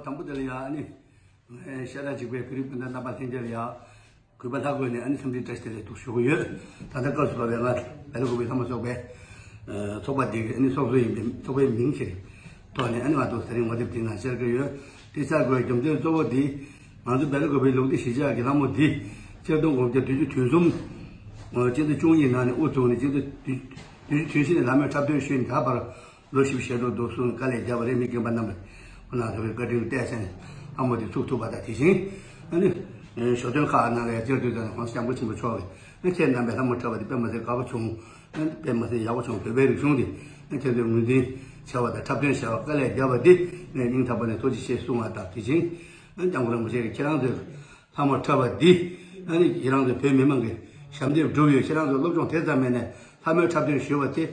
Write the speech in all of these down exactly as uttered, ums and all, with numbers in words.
དང་པོ་དེ་ལ་ཡང་ཨ་ནི་ཤ་ཁྲག་གཅིག་པའི་བོད་རིགས་སྤུན་ཟླ་རྣམ་པ་ལྷན་རྒྱས་ལ་ཡང་གུས་པ་ལྷག་དགོས་ནས་ཨ་ནི་འཚམས་འདྲི་བཀྲ་ཤིས་བདེ་ལེགས་འདུག་ཞུ་གི་ཡོད། ད་ལྟ་སྐབས་སུ་བབས་པའི་ང་བལ་ཡུལ་གུས་པའི་ལྷ་མོ་ཚོགས་པའི་ཚོགས་པ་འདི་ཨ་ནི་ཚོགས་གཙོ་ཡིན་པའི་ཚོགས་པའི་མིང་ཞིག་ཐོག་ནས་ཨ་ནི་ང་ཚོ་དེ་རིང་ངོ་དེབ་འདི་ནང་བཅར་གྱི་ཡོད། དེ་བཅར་དགོས་རྒྱུ་མཚན་གཙོ་བོ་འདི་ང་ཚོ་བལ་ཡུལ་གུས་པའི་ལུགས་བདེ་གཞིས་ཆགས་ཀྱི་ལྷ་མོ་འདི་ཆིག་སྟོང་དགུ་བརྒྱ་བདུན་ཅུ་དོན་གསུམ་སྤྱི་ཟླ་བཅུ་གཉིས་ནང་ནས་དབུ་བཙུགས་ནས་སྤྱི་ཟླ་བདུན་ཅུ་དོན་བཞི་ནས་ལྷ་མོའི་འཁྲབ་སྟོན་ཞུས་ནས་ད་བར་ལོ་བཞི་བཅུ་ཞེ་དྲུག་འདུག་གསུངས་དཀའ་ལས་བརྒྱབ་པ་རེད། མི་རྒན་པ་རྣམས་ཁོ་ན་ཚོ་གི་བཀའ་དྲིན་བརྟེན་བྱས་ནས་ལྷ་མོ་འདི་ཚུགས་ཐུབ་པ་དང་དེ་བཞིན་ཨ་ནི་ཞོ་སྟོན་ཁག་ནང་ལ་ཡང་བཅར་དུས་ཙམ་ནས་༸གོང་ས་༸སྐྱབས་མགོན་ཆེན་པོ་མཆོག་གིས་ཨ་ཁྱེད་རྣམ་པས་ལྷ་མོ་འཁྲབ་པ་འདི་དཔེ་མ་སྲིད་དགའ་པོ་བྱུང་། ཨ་དཔེ་མ་སྲིད་ཡག་པོ་བྱུང་། བོད་པའི་རིག་གཞུང་འདི་ཨ་ཁྱེད་ཚོས་ངོས་འཛིན་བྱས་པ་དང་འཁྲབ་སྟོན་བྱས་པ་དཀའ་ལས་བརྒྱབ་པ་འདི་ངས་སྙིང་ཐག་པ་ནས་ཐུགས་རྗེ་ཆེ་གསུང་བ་དང་དེ་བཞིན་ཨ་༸སྐྱབས་མགོན་རིན་པོ་ཆེ་གིས་ཁྱེད་རང་ཚོས་ལྷ་མོ་འཁྲབ་པ་འདི་ཨ་ནི་ཁྱེད་རང་ཚོས་བོད་མི་མང་གི་ཞབས་འདེགས་བསྒྲུབས་ཡོད། ཁྱེད་རང་ཚོས་སློབ་སྦྱོང་དེ་ཙམ་མེད་ནས་ལྷ་མོའི་འཁྲབ་སྟོན་ཞུས་པ་དེ་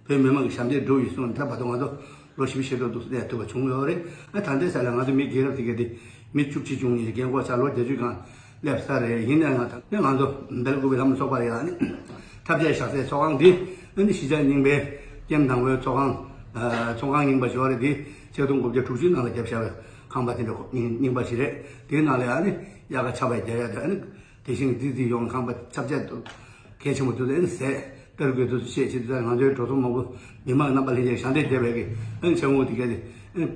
བོད་མི་མང་གི་ཞབས་འདེགས་བསྒྲུབས་ཡོད་གསུངས་ནས་ད་བར་དུ་ང་ཚོ་ལོ་བཞི་བཅུ་ཞེ་དྲུག་འདུག་གནས་ཐུབ་པ་བྱུང་ཡོད་རེད། ཨ་ད་ལྟའི་ཆ་ལ་ང་ཚོ་མི་རྒན་རབས་དེ་ག་དེ་མི་བཅུ་གཅིག་བཅུ་གཉིས་རྒན་གོག་ཆགས་ལོ་བརྒྱད་ཅུའི་སྒང་སླེབས་ཚར་རེད། ཡིན་ནའང་ད་ནི་ང་ཚོ་བལ་ཡུལ་གུས་པའི་ལྷ་མོ་ཚོགས་པ་ལ་ཡང་ནི་འཁྲབ་ཆས་བཞག་སའི་ཚོགས་ཁང་འདི་ཨ་ནི་གཞིས་ཆགས་རྙིང་པའི་ཀེམ་དང་པོའི་ཚོགས་ཁང་། ཚོགས་ཁང་རྙིང་པ་ཞིག་ཡོད་རེད། འདི་ཆིག་སྟོང་དགུ་བརྒྱ་དྲུག་ཅུའི་ནང་ལ་བརྒྱབ་བཞག་པའི་ཁང་པ་དེ་འདྲ་རྙིང་པ་ཞིག་རེད། དེའི་ནང་ལ་ཨ་ནི་དབྱར་ཁ་ཆར་པ་རྒྱག་ཡ་དང་ཨ་ནི་དེ་བཞིན་རྩིས་རྩིས་ཡོང་ཁང་པ་ཆབ་ཆ་གལ་ཆེན་པོ་དེ་ཚོ་ཨ་ནི་ཟས་གཏར་དགོས་དུས་སུ་བཤད་ཆེད་དུ་ང་ཚོའི་འགྲོ་སོང་མང་པོ་མི་མང་རྣམ་པ་ལྷན་རྒྱས་ཞབས་འདེགས་བརྒྱབ་པའི་གི་ཨ་ནི་ཆེད་དབང་དེ་གས་དེ་ཨ་ནི་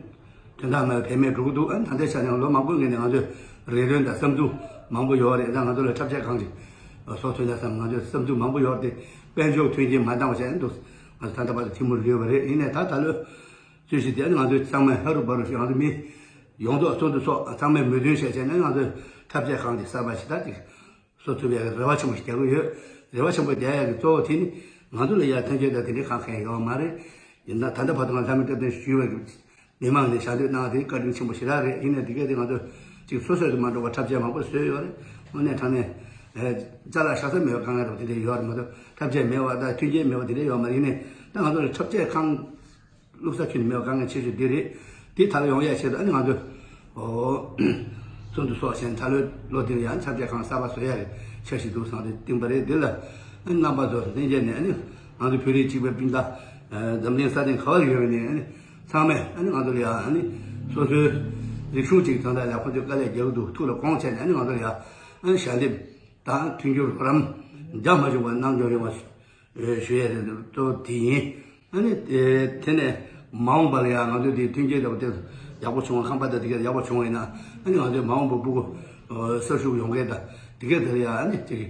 དོན་དག་མེད་པ་བེད་མེད་འགྲོ་གི་འདུག་ཨ་ནི་ད་ལྟའི་ཆ་ནས་ལོ་མང་པོའི་སྔོན་ནས་ང་ཚོས་རེ་འདུན་དང་བསམ་ཚུལ་མང་པོ་ཡོད་རེད། ད་ང་ཚོ་ལ་འཁྲབ་ཆས་གང་ཅིག་བཟོ་ཐུབ་ན་བསམ་ང་ཚོས་བསམ་ཚུལ་མང་པོ་ཡོད་རེད། དེ་དཔལ་འབྱོར་མཐུན་རྐྱེན་མ་འདང་བ་བྱས་ནས་འདུག་ང་ཚོ་ད་ལྟ་བར་དུ་ཐུན་མོང་ལུས་པ་རེད། ཡིན་ནའི་ད་ད་ལོའི་རྩོད་གཞི་དེ་ང་ཚོས་ཚང་མས་ཧ་རུ་བ་རུ་ཞིག་ང་ཚོ་མི་ཡོངས་རྫོགས་ཚོགས་འདུ་ཚོགས་ཚང་མས་མོས་མཐུན་བྱས་བྱས་ནས་ང་ཚོས་འཁྲབ་ཆས་གང་ཅིག་གསར་པ་ཞིག་ད་ཅིག་བཟོ་ཐུབ་ཡག་གི་རེ་བ་ཆེན་པོ་ཞིག་རྒྱག་གི་ཡོད། རེ་བ་ཆེན་པོ་རྒྱག་ཡག་གི་གཙོ་བོ་དེ་ནི་ང་ཚོ་ལ་ཡ་ཐོན་སྐྱེད་དང་དེ་འདྲའི་གང་གང་ཡོད་མ་རེད། ཡིན་ན་ད་ལྟ་བར་དུ་ང་ཚང་མས་སྐྱབས་བཅོལ་ཞུས་པའི་མི་མང་ནས་ཞབས་འདེགས་གནང་བ་དེ་བཀའ་དྲིན་ཆེན་པོ་ཞེ་དྲག་རེད། ཡིན་ནའི་དེ་གས་དེ་ང་ཚོ་ཅིག་སོ་སོས་དུ་མ་འགྲོ་བར་འཁྲབ་ཆས་མང་པོ་བཟོས་ཡོད་རེད། དངོས་གནས་དྲང་གནས་ཅ་ལག་བཞག་ས་མེད་པ་དཀའ་ངལ་རེད་པ། དེ་འདྲ་ཡོད་རེད་མ་གཏོགས་འཁྲབ་ཆས་མེད་པ་དང་མཐུན་རྐྱེན་མེད་པ་དེ་འདྲ་ཡོད་མ་རེད། ཡིན་ནའི་ད་ང་ཚོ་ལ་འཁྲབ་ཆས་ཁང་བླུགས་ས་ཁྱོན་ནས་མེད་པ་དཀའ་ངལ་ཆེ་ཤོས་འདི་རེད། དེ་ད་ལོ་ཡོང་ཡག་ཆེད་དུ་ཨ་ནི་ང་ཚོས་ཨོ་ཚོགས་འདུ་ཚོགས་བྱས་ནས་ད་ལོའི་ལོ་འདིར་ཡང་འཁྲབ་ཆས་ཁང་གསར་པ་བཟོ་ཡག་གི་འཆར་གཞི་འདུག་བསམ་སྟེ་བཏིང་པ་རེད། འདི་ལ་ཨ་ནི་རྣམ་པ་ཚོ་ལྷན་རྒྱས་ནས་ཨ་ནི་ང་ཚོ་བོད་རིགས་གཅིག་པའི་སྤུན་ཟླ་འཛམ་གླིང་ས་སྟེང་ག་བར་ཡོད་པ་ནས་ཨ་ནི་ཚང་མས་ཨ་ནི་ང་ཚོ་ལ་ཡང་ཨ་ནི་སོ་སོའི་རིག་གཞུང་གཅིག་དོན་དག་ལ་ཁོ་ཚོས་དཀའ་ལས་རྒྱག་གི་འདུག་ཐུགས་ལ་དགོངས་བྱས་ནས་ཨ་ནི་ང་ཚོ་ལ་ཡང་ཨ་ནི་ཞལ་འདེབས་དང་མཐུན་འགྱུར་རོགས་རམ་རྒྱ་མ་བྱུང་བ་གནང་སྐྱོང་ཡོང་བ། ཞུ་ཡས་དེ་གཙོ་བོ་དེ་ཡིན། ཨ་ནི་དེ་དེ་ནས་མ་འོངས་པ་ལ་ཡང་ང་ཚོས་དེ་མཐུན་རྐྱེན་འདྲ་པོ་དེ་ཡག་པོ་བྱུང་བ་ཁང་པ་དང་དེ་ག་ཡག་པོ་བྱུང་བ་ཡིན་ན་ཨ་ནི་ང་ཚོས་མ་འོངས་པ་སྤུ་གུ་གསར་ཞུགས་ཡོང་མཁན་དང་དེ་ག་དེ་ལ་ཡང་ཨ་ནི་ཅིག་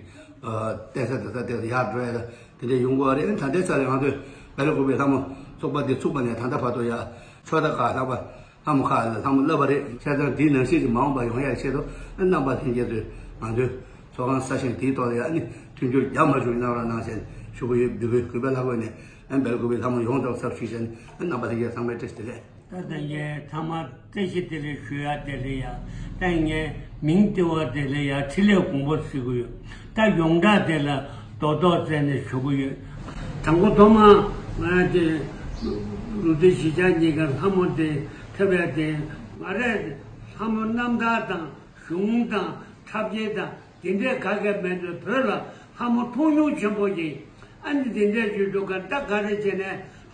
བསྟན་ས་དེ་ས་དེ་ཡག་འགྲོ་ཡ་དང་དེ་འདྲ་ཡོང་དགོས་པ་རེད། ཨ་ནི་ད་ལྟའི་ཆ་ལ་ང་ཚོས་བལ་ཡུལ་གུས་པའི་ལྷ་མོ་ཚོགས་པ་འདི་ཚུགས་པ་ནས་ད་ལྟ་བར་དུ་ཡང་ཕྱོགས་མཐའ་ཁག་ལྷག་པ། ལྷ་མོ་ཁག་ལ་ལྷ་མོ་བསླབ་པ་རེད། བྱས་ཙང་དེའི་ནང་བཞིན་གྱི་མ་འོངས་པ་ཡོང་ཡག་ཆེད་དུ་རྣམ་པ་ལྷན་རྒྱས་ཚོས་ང་ཚོའི་ཚོགས་ཁང་གསར་བཞེངས་དེའི་ཐོག་ལ་ཡང་ནི་མཐུན་འགྱུར་རྒྱ་མ་བྱུང་གནང་རོགས་གནང་ཞེས་ཞུ་གི་ཡོད། འབུལ་བའི་གུས་པ་ལྷག་དགོས་ནས་ཨ་ནི་བལ་གུས་པའི་ལྷ་མོ་ཡོངས་རྫོགས་ཚབ་ཞུས་ཞེས་ནི་རྣམ་པ་ལྷན་རྒྱས་ཚང་མའི་བཀྲ་ཤིས་བདེ་ལེགས། ད་ལྟ་ངས་ཚང་མ་བཀྲ་ཤིས་བདེ་ལེགས་ཞུ་ཡ་དེ་ལ་ཡ། ད་ངས་མིང་སྟེར་བ་དེ་ལ་ཡ་འཕྲིན་ལས་དགོངས་པ་ཟེར་གི་ཡོད། ད་ཡོངས་གྲགས་དེ་ལ་རྡོག་རྡོག་བཙལ་ནས་ཞུ་གི་ཡོད། དང་པོ་ཐོག་མ་ང་དེ་ལུགས་བདེ་གཞིས་ཆགས་གཉིས་ཀ་ལྷ་མོ་དེ་འཁྲབ་ཡ་དེ་ང་རས་ལྷ་མོ་རྣམ་ཐར་དང་གཞུང་དང་འཁྲབ་ཆས་དང་དེ་འདྲས་ག་གེ་མེད་འདུག་བོད་ལ་ལྷ་མོ་མཐོང་མྱོང་ཆེན་པོ་ཡིན། ཨ་ནི་དེ་འདྲས་ཞུས་འདུག་ག་ད་ག་རེ་བྱས་ནས་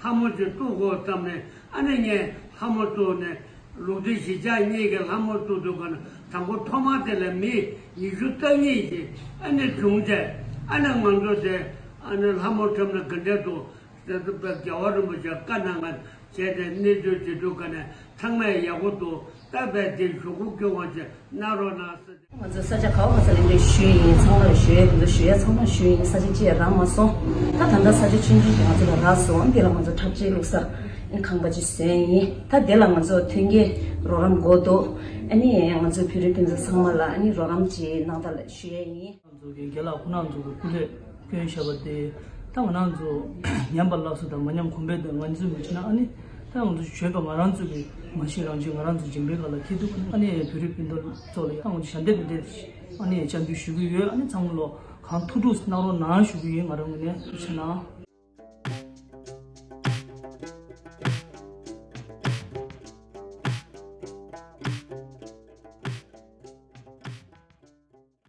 ལྷ་མོ་ཅིག་བཙུགས་དགོས་བསམ་ནས་ཨ་ནི་ངས་ལྷ་མོ་བཙུགས་ནས་ལུགས་བདེ་གཞིས་ཆགས་གཉིས་ཀྱི་ལྷ་མོ་བཙུགས་འདུག་ག་ན་དང་པོ་ཐོག་མ་དེ་ལ་མི་ཉི་ཤུ་རྩ་གཉིས་ཤིག་ཨ་ནི་བྱུང་བྱས་ཨ་ནི་ང་ཚོ་དེ་ཨ་ནི་ལྷ་མོ་འཁྲབ་ན་ག་འདྲས་འདུག་དེ་ཚོ་དཔེ་རྒྱལ་བ་རིན་པོ་ཆེ་བཀའ་གནང་ང་བྱས་ཏེ་གནས་ཚུལ་དེ་འདུག་ག་ནས་ཚང་མས་ཡག་པོ་འདུག་ད་དཔེ་དེ་ཞུ་སྒོ་སྐྱོ་བ་ཅིག་གནང་རོགས་གནང་ཟེར། ང་ཚོ་ས་ཆ་ག་བ་ག་ས་ལེན་པའི་ཞུས་ཡིན། ཚང་མར་ཞུ་ཡས་དེ་ཚོ་ཞུ་ཡས་ཚང་མ་ཞུས་ཡིན། ས་ཆ་གཅིག་རག་མ་སོང་། ད་ད་ལྟ་ས་ཆ་ཆུང་ཆུང་ཞིག་ང་ཚོ་ལ་རག་སོང་། འདི་ལ་ང་ཚོ་འཁྲབ་ཆས་བླུགས་ས་ཨ་ནི་ཁང་པ་ཅིག་བཟོས་ཡིན། ད་དེ་ལ་ང་ཚོ་མཐུན་རྐྱེན་རོགས་རམ་དགོས་འདུག་ཨ་ནི་ང་ཚོ་བོད་རིགས་སྤུན་ཟླ་ཚང་མ་ལ་ཨ་ནི་རོགས་རམ་ཅིག་གནང་ད་ལ་ཞུ་ཡས་ཡིན། ང་ཚོ་གི་རྒན་ལགས་ཁོང་རྣམ་ཚོ་གི་སྐུ་ལས་སྐྱོན་བཞག་པ་དེ་ད་ང་རང་ཚོ་ཉམས་པ་སླར་གསོ་དང་མ་ཉམས་གོང་འཕེལ་དང་ང་ཚོས་མི་བྱེད་ན་ཨ་ནི་ད་ང་ཚོ་བྱོས་པ་ང་རང་ཚོ་གི་མ་ཤེས་རང་བྱས་ང་རང་ཚོ་སྦྱིན་པའི་སྒང་ལ་ཁེལ་འདུག་ཨ་ནི་བོད་རིགས་སྤུན་ཟླ་ཚོ་ལ་ད་ང་ཚོ་ཞལ་འདེབས་དེ་འདྲས་ཨ་ནི་བཅར་འདོད་ཞུ་གི་ཡོད། ཨ་ནི་ཚང་མ་ལོ་གང་ཐུགས་སྤྲོ་གནང་རོགས་གནང་ཞུ་གི་ཡོད། ང་རང་ངོས་ནས་ཐུགས་རྗེ་གནང་།